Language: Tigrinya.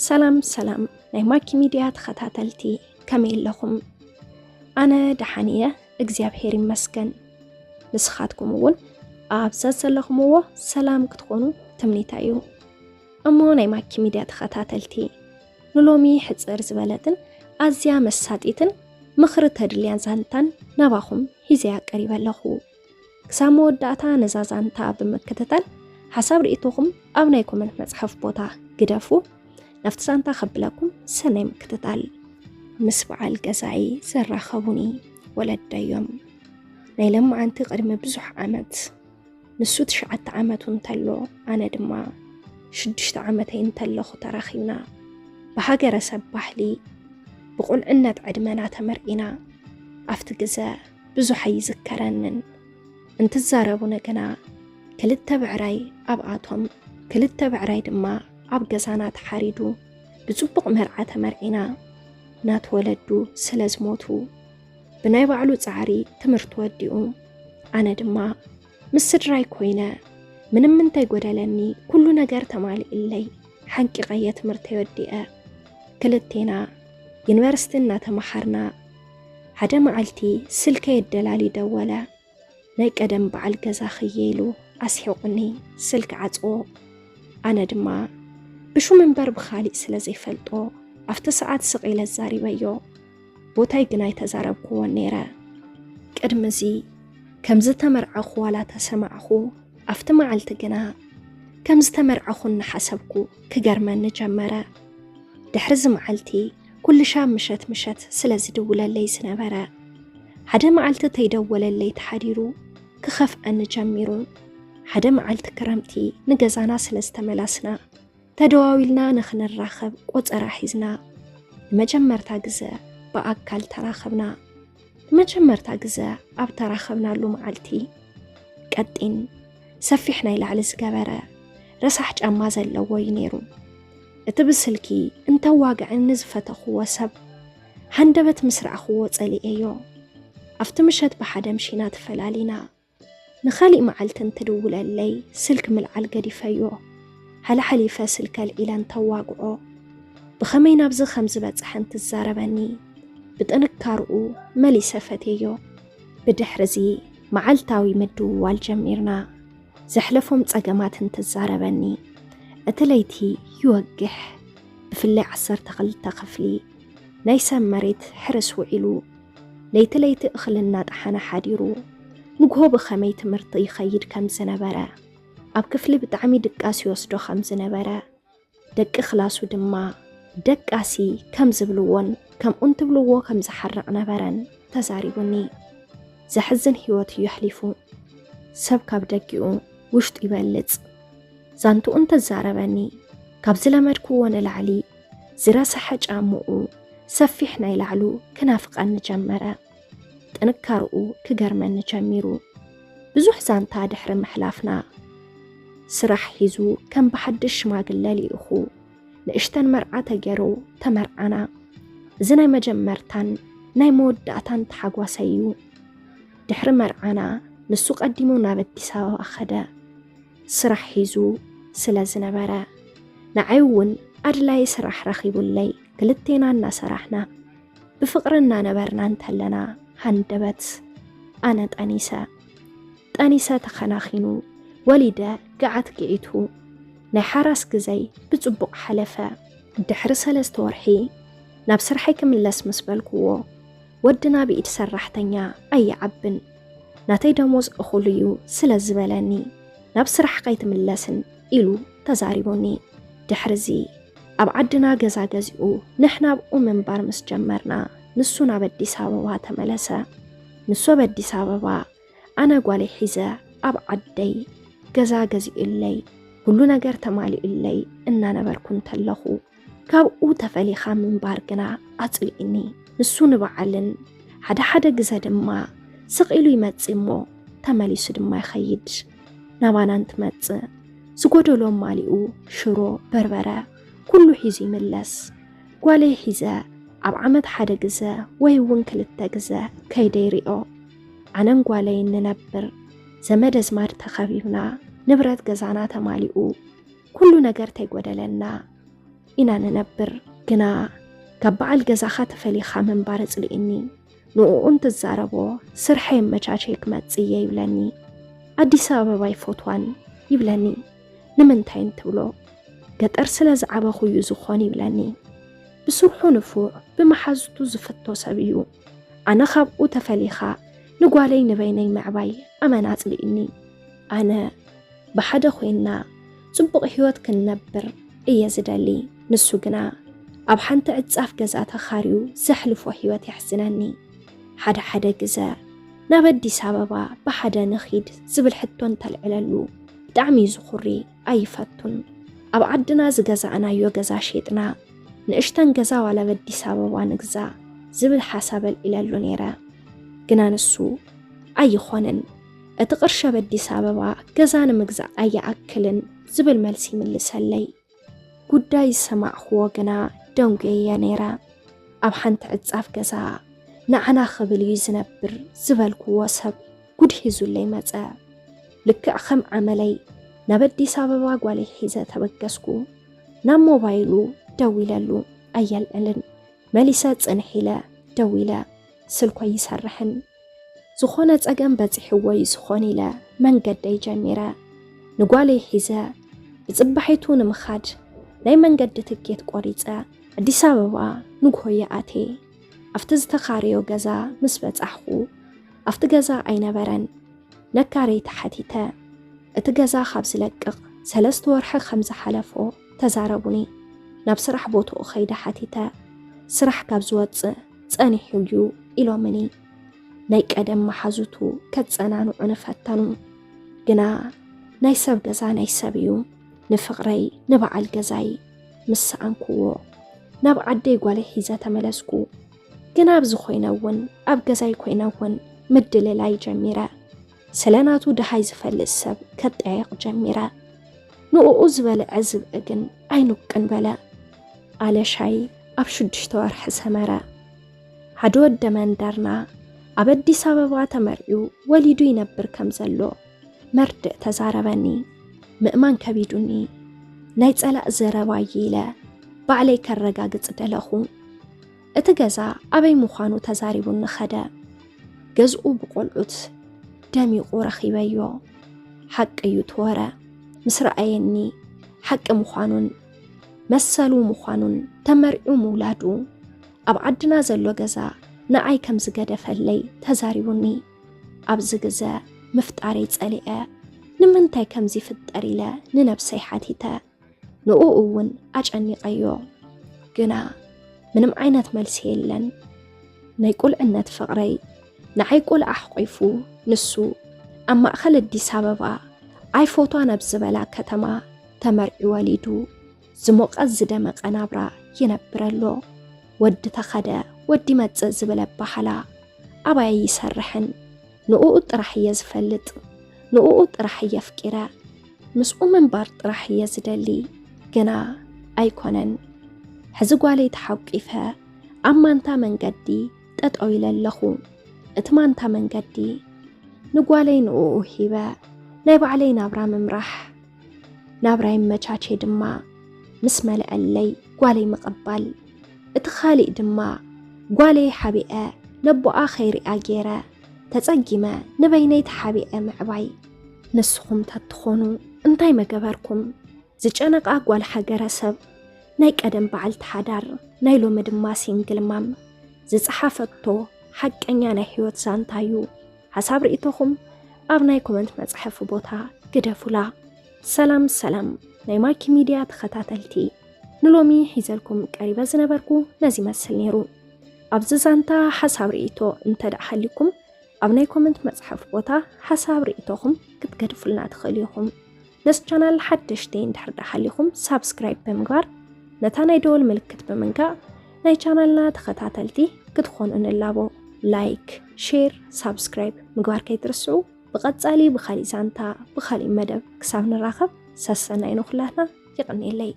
ሰላም ሰላም ናይ ማኪ ሚድያ ተኸታተልቲ፣ ከመይ ኣለኹም? ኣነ ደሓን እየ፣ እግዚኣብሔር ይመስገን። ንስኻትኩም እውን ኣብ ዘዘለኹምዎ ሰላም ክትኾኑ ትምኒታ እዩ። እሞ ናይ ማኪ ሚድያ ተኸታተልቲ፣ ንሎሚ ሕጽር ዝበለትን ኣዝያ መሳጢትን ምኽሪ ተድልያን ዛንታን ናባኹም ሒዘያ ቀሪበ ኣለኹ። ክሳብ መወዳእታ ነዛ ዛንታ ብምክትታል ሓሳብ ርእይቶኹም ኣብ ናይ ኮመንት መጽሓፍ ቦታ ግደፉ። ናብቲ ዛንታ ከብለኩም ሰናይ ምክትታል። ምስ በዓል ገዛይ ዘራኸቡኒ ወለደዮም ናይ ለማዓንቲ ቅድሚ ብዙሕ ዓመት፣ ንሱ ትሽዓተ ዓመቱ እንተሎ ኣነ ድማ ሽዱሽተ ዓመተይ እንተለኹ ተራኺብና። ብሃገረሰብ ባህሊ ብቑልዕነት ዕድመና ተመርዒና። ኣብቲ ግዘ ብዙሕ ኣይዝከረንን። እንትዛረቡኒ ግና ክልተ ብዕራይ ኣብኣቶም ክልተ ብዕራይ ድማ ኣብ ገዛና ተሓሪዱ ብጽቡቕ መርዓ ተመርዒና። ናቲ ወለዱ ስለ ዝሞቱ ብናይ ባዕሉ ጻዕሪ ትምህርቱ ወዲኡ። ኣነ ድማ ምስ ስድራይ ኮይነ ምንም እንተይጎደለኒ ኩሉ ነገር ተማሊእለይ ሓንቂቐየ ትምህርተይ ወዲአ። ክልቴና ዩኒቨርሲቲ እናተመሃርና ሓደ መዓልቲ ስልከይ ኣደላልዩ ደወለ። ናይ ቀደም በዓል ገዛ ኽየ ኢሉ ኣስሒቑኒ ስልኪ ዓጽዎ። ኣነ ድማ ብሹም እምበር ብኻሊእ ስለ ዘይፈልጦ ኣብቲ ሰዓት ስቕ ኢለ ኣዛሪበዮ። ቦታይ ግን ኣይተዛረብክዎን ነይረ። ቅድሚ እዚ ከም ዝተመርዓኹ ዋላ ተሰማዕኹ፣ ኣብቲ መዓልቲ ግና ከም ዝተመርዓኹ እናሓሰብኩ ክገርመኒ ጀመረ። ድሕሪ እዚ መዓልቲ ኩሉ ሻብ ምሸት ምሸት ስለ ዝድውለለይ ዝነበረ፣ ሓደ መዓልቲ ተይደወለለይ ተሓዲሩ ክኸፍኣኒ ጀሚሩ። ሓደ መዓልቲ ክረምቲ ንገዛና ስለ ዝተመላስና፣ ተደዋዊልና ንኽንራኸብ ቆጸራ ሒዝና ንመጀመርታ ግዘ ብኣካል ተራኸብና። ንመጀመርታ ግዘ ኣብ ተራኸብናሉ መዓልቲ ቀጢን ሰፊሕ ናይ ላዕሊ ዝገበረ ረሳሕ ጫማ ዘለዎ እዩ ነይሩ። እቲ ብስልኪ እንተዋግዐኒ ዝፈተኽዎ ሰብ ሃንደበት ምስ ረኣኽዎ ጸሊኤዮ። ኣብቲ ምሸት ብሓደ ምሺና ተፈላሊና። ንኻሊእ መዓልቲ እንትድውለለይ ስልኪ ምልዓል ገዲፈዮ። ሓለሓሊፈ ስልኪ ኣልዒለ እንተዋግዖ ብኸመይ ናብዚ ከም ዝበጽሐ እንትዛረበኒ ብጥንካርኡ መሊሰ ፈትየዮ። ብድሕሪ እዚ መዓልታዊ ምድውዋል ጀሚርና። ዘሕለፎም ጸገማት እንትዛረበኒ እቲ ለይቲ ይወግሕ። ብፍላይ ዓሰርተ ክልተ ክፍሊ ናይ ሰብ መሬት ሕርስ ውዒሉ ለይቲ ለይቲ እኽሊ እናጠሓነ ሓዲሩ ንግሆ ብኸመይ ትምህርቲ ይኸይድ ከም ዝነበረ፣ ኣብ ክፍሊ ብጣዕሚ ድቃስ ይወስዶ ከም ዝነበረ፣ ደቂ ክላሱ ድማ ደቃሲ ከም ዝብልዎን ከምኡን ትብልዎ ከም ዝሓርቕ ነበረን ተዛሪቡኒ። ዘሕዝን ህይወት እዩ ኣሕሊፉ። ሰብ ካብ ደጊኡ ውሽጡ ይበልጽ። ዛንትኡ እንተዛረበኒ ካብ ዝለመድክዎ ንላዕሊ ዝረሰሐ ጫምኡ ሰፊሕ ናይ ላዕሉ ክናፍቐኒ ጀመረ። ጥንካርኡ ክገርመኒ ጀሚሩ። ብዙሕ ዛንታ ድሕሪ ምሕላፍና ስራሕ ሒዙ ከም ብሓድሽ ሽማግለ ልኢኹ ንእሽተን መርዓ ተገይሩ ተመርዓና። እዚ ናይ መጀመርታን ናይ መወዳእታን ተሓጓሰይ እዩ። ድሕሪ መርዓና ንሱ ቀዲሙ ናብ ኣዲስ ኣበባ ኸደ። ስራሕ ሒዙ ስለ ዝነበረ ንዓይ እውን ኣድላዪ ስራሕ ረኺቡለይ ክልቴና እናሰራሕና ብፍቕሪ እናነበርና እንተለና ሃንደበት ኣነ ጠኒሰ። ጠኒሰ ተኸናኺኑ ወሊደ ገዓት ግዒቱ ናይ ሓራስ ግዘይ ብጽቡቕ ሓለፈ። ድሕሪ ሰለስተ ወርሒ ናብ ስርሐይ ክምለስ ምስ በልክዎ ወድና ብኢድ ሰራሕተኛ ኣይዓብን ናተይ ደሞዝ እኹል እዩ ስለ ዝበለኒ ናብ ስራሕ ከይትምለስን ኢሉ ተዛሪቡኒ። ድሕርዚ ኣብ ዓድና ገዛ ገዚኡ ንሕና ኣብኡ ምንባር ምስ ጀመርና ንሱ ናብ ኣዲስ ኣበባ ተመለሰ። ንሱ ኣብ ኣዲስ ኣበባ ኣነ ጓለይ ሒዘ ኣብ ዓደይ ገዛ ገዚኡለይ ኩሉ ነገር ተማሊኡለይ እናነበርኩ እንተለኹ ካብኡ ተፈሊኻ ምንባር ግና ኣጽሊእኒ። ንሱ ንበዓልን ሓደ ሓደ ግዘ ድማ ስቕ ኢሉ ይመጽእ እሞ ተመሊሱ ድማ ይኸይድ። ናባና እንትመጽእ ዝጎደሎ ኣማሊኡ ሽሮ፣ በርበረ ኩሉ ሒዙ ይምለስ። ጓለይ ሒዘ ኣብ ዓመት ሓደ ግዘ ወይ እውን ክልተ ግዘ ከይደ ይሪኦ። ኣነን ጓለይን ንነብር። ዘመድ ኣዝማድ ተኸቢብና፣ ንብረት ገዛና ተማሊኡ፣ ኩሉ ነገር ተይጎደለና፣ ኢና ንነብር። ግና ካብ በዓል ገዛኻ ተፈሊኻ ምንባር እጽልእኒ። ንኡ እንትዛረቦ ስርሐይ ኣመቻቼ ክመጽእ እየ ይብለኒ። ኣዲስ ኣበባ ይፈትዋን ይብለኒ። ንምንታይ እንትብሎ ገጠር ስለ ዝዓበኹ እዩ ዝኾን ይብለኒ። ብስርሑ ንፉዕ፣ ብመሓዙቱ ዝፍቶ ሰብ እዩ። ኣነ ካብኡ ተፈሊኻ ንጓለይ ንበይነይ ምዕባይ ኣመን ኣጽልእኒ። ኣነ ብሓደ ኮይንና ጽቡቕ ህይወት ክንነብር እየ ዝደሊ። ንሱ ግና ኣብ ሓንቲ ዕጻፍ ገዛ ተኻርዩ ዘሕልፎ ህይወት የሕዝነኒ። ሓደ ሓደ ግዘ ናብ ኣዲስ ኣበባ ብሓደ ንኺድ ዝብል ሕቶ እንተልዕለሉ ብጣዕሚ እዩ ዝኹሪ፣ ኣይፈቱን። ኣብ ዓድና ዝገዛእናዮ ገዛ ሼጥና ንእሽተን ገዛ ዋላ ኣብ ኣዲስ ኣበባ ንግዛ ዝብል ሓሳብ ኣልዒለሉ ነይረ። ግና ንሱ ኣይኾንን፣ እቲ ቅርሺ ኣብ ኣዲስ ኣበባ ገዛ ንምግዛእ ኣይኣክልን ዝብል መልሲ ይምልሰለይ። ጉዳይ ዝሰማዕክዎ ግና ደንጉየየ ነይረ። ኣብ ሓንቲ ዕጻፍ ገዛ ንዓና ክብል እዩ ዝነብር ዝበልክዎ ሰብ ጉድ ሒዙለይ መጸ። ልክዕ ከም ዓመለይ ናብ ኣዲስ ኣበባ ጓለይ ሒዘ ተበገስኩ። ናብ ሞባይሉ ደዊለሉ ኣየልዕልን። መሊሰ ጽንሕ ኢለ ደዊለ፣ ስልኩ ኣይሰርሕን። ዝኾነ ጸገም በጺሕዎ እዩ ዝኾን ኢለ መንገደይ ጀሚረ። ንጓለይ ሒዘ ብጽባሒቱ ንምኻድ ናይ መንገዲ ትኬት ቆሪጸ ኣዲስ ኣበባ ንግሆ ይኣቴ። ኣብቲ ዝተኻረዮ ገዛ ምስ በጻሕኹ ኣብቲ ገዛ ኣይነበረን። ነካረይ ተሓቲተ። እቲ ገዛ ካብ ዝለቅቕ ሰለስተ ወርሒ ከም ዝሓለፎ ተዛረቡኒ። ናብ ስራሕ ቦትኡ ኸይደ ሓቲተ። ስራሕ ካብ ዝወጽእ ጸኒሑ እዩ ኢሎምኒ። ናይ ቀደም መሓዙቱ ከጸናንዑኒ ፈተኑ። ግና ናይ ሰብ ገዛ ናይ ሰብ እዩ። ንፍቕረይ ንበዓል ገዛይ ምስ ሰኣንክዎ ናብ ዓደይ ጓለይ ሒዘ ተመለስኩ። ግና ኣብዚ ኮይነ እውን ኣብ ገዛይ ኮይነ እውን ምድልላይ ጀሚረ። ስለ ናቱ ደሃይ ዝፈልጥ ሰብ ከጠያይቕ ጀሚረ። ንእኡ ዝበልዐ ዝብኢ ግን ኣይኑቅን በለ። ኣለሻይ ኣብ ሽዱሽተ ወርሒ ሰመረ። ሓደ ወደ መንደርና ኣብ ኣዲስ ኣበባ ተመርዕዩ ወሊዱ ይነብር ከም ዘሎ መርድእ ተዛረበኒ። ምእማን ከቢዱኒ። ናይ ጸላእ ዘረባ እዩ ኢለ ባዕለይ ከረጋግጽ ደለኹ። እቲ ገዛ ኣበይ ምዃኑ ተዛሪቡኒ ኸደ። ገዝኡ ብቆልዑት ደሚቑ ረኺበዮ። ሓቂ እዩ እቲ ወረ። ምስ ረኣየኒ ሓቂ ምዃኑን መሰሉ ምዃኑን ተመርዕዩ ምውላዱ ኣብ ዓድና ዘሎ ገዛ ንዓይ ከም ዝገደፈለይ ተዛሪቡኒ። ኣብዚ ግዘ ምፍጣረይ ጸሊኤ ንምንታይ ከምዚ ይፍጠር ኢለ ንነብሰይ ሓቲተ። ንኡ እውን ኣጨኒቐዮ። ግና ምንም ዓይነት መልሲ የለን። ናይ ቁልዕነት ፍቕረይ ንዓይ ቆልዓ ኣሕቂፉ ንሱ ኣብ ማእኸል ኣዲስ ኣበባ ኣይፎቷን ኣብ ዝበላ ከተማ ተመርዒ ወሊዱ ዝሞቐ ዝደመቐ ናብራ ይነብር ኣሎ። ወዲ ተኸደ ወዲ መጽእ ዝብል ኣባህላ ኣባይ ኣይሰርሕን። ንኡ ጥራሕ እየ ዝፈልጥ፣ ንኡ ጥራሕ እየ ኣፍቂረ፣ ምስኡ ምንባር ጥራሕ እየ ዝደሊ። ግና ኣይኮነን። ሕዚ ጓለይ ተሓቂፈ ኣብ ማንታ መንገዲ ጠጠው ኢለ ኣለኹ። እቲ ማንታ መንገዲ ንጓለይ ንኡ ሂበ ናይ ባዕለይ ናብራ ምምራሕ። ናብራይ መቻቼ ድማ ምስ መልዐለይ ጓለይ ምቕባል። እቲ ኻሊእ ድማ ጓለይ ሓቢአ ነቦኣ ኸይሪኣ ገይረ ተጸጊመ ንበይነይ ተሓቢአ ምዕባይ። ንስኹም ተትኾኑ እንታይ መገበርኩም? ዝጨነቓ ጓል ሃገረ ሰብ ናይ ቀደም በዓልቲ ሓዳር ናይ ሎሚ ድማ ሲንግል ማም ዝጸሓፈቶ ሓቀኛ ናይ ህይወት ዛንታ እዩ። ሓሳብ ርእይቶኹም ኣብ ናይ ኮመንት መጽሓፊ ቦታ ግደፉላ። ሰላም ሰላም ናይ ማኪ ሚድያ ተኸታተልቲ፣ ንሎሚ ሒዘልኩም ቀሪበ ዝነበርኩ ነዚ ይመስል ነይሩ። ኣብዚ ዛንታ ሓሳብ ርእይቶ እንተ ደኣ ሃልዩኩም ኣብ ናይ ኮመንት መጽሓፊ ቦታ ሓሳብ ርእይቶኹም ክትገድፉልና ትኽእሉ ኢኹም። ነዚ ቻናል ሓደሽቲ እንድሕር ደኣ ሃሊኹም ሳብስክራይብ ብምግባር ነታ ናይ ደወል ምልክት ብምንካእ ናይ ቻናልና ተኸታተልቲ ክትኾኑ ንላቦ። ላይክ፣ ሼር፣ ሳብስክራይብ ምግባር ከይትርስዑ። ብቐጻሊ ብኻሊእ ዛንታ ብኻሊእ መደብ ክሳብ ንራኸብ ሰሰናይ ንኹላትና። ይቕንየለይ።